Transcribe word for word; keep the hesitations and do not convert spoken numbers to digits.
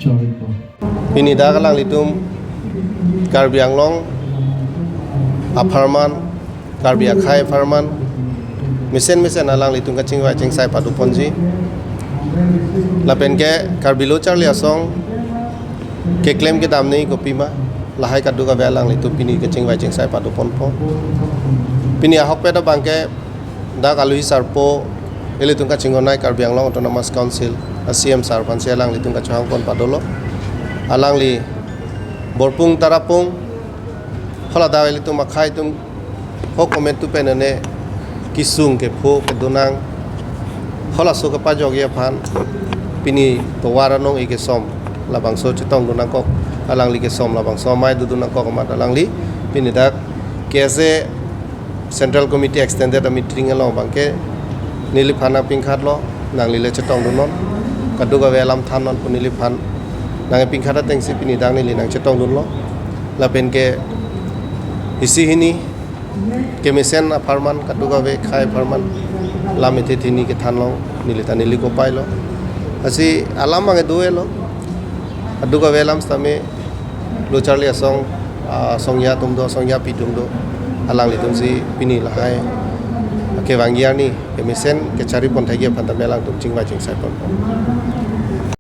Choripo. Pini dak alanglitum Karbi Anglong apharman, Karbi akhei apharman, mesen mesen alanglitum kachingvai chingsai padoponji. Lapen ke Karbi Lo Charli Asong keklem kedam nangji kopima, lahai kadokave alanglitum pini kachingvai chingsai padoponpo. Pini ahokpet abang ke dak aluhi sarpo, ilitum kachinghon-ai Karbi Anglong Autonomous Council a C M sir aphansi alanglitum kachehangpon padolo. Alangli Borpung Tarapung, hala dak ilitum akhei atum ho komantu pen ene kesung kepho kedonang, halaso kepajokji aphan pini tovar anong-e kesom labangso chetongdun nangkok, alangli kesom labangso amei dodun nangkok amat alangli pini dak K S A Central Committee Extended a meeting along abang ke neliphan nangpingkhatlo, nangli le chetongdunnon, kadokave alam thannon pu neliphan nangpingkhat atengsi pini dak neli nangchetongdunlo. Lapen ke isi hini kemesen apharman, kadokave akhei apharman lam ethe thini kethan along neli ta neli kopailo. Lasi alam abang do-elo, kadokave alam sitame Lo Charli Asong, ah, asongja atum do, asongjapi atum do, alanglitumsi pini lahai kevangji arni kemesen kechari pon thaiji aphan tame alangtum chingvai chingsai ponpo.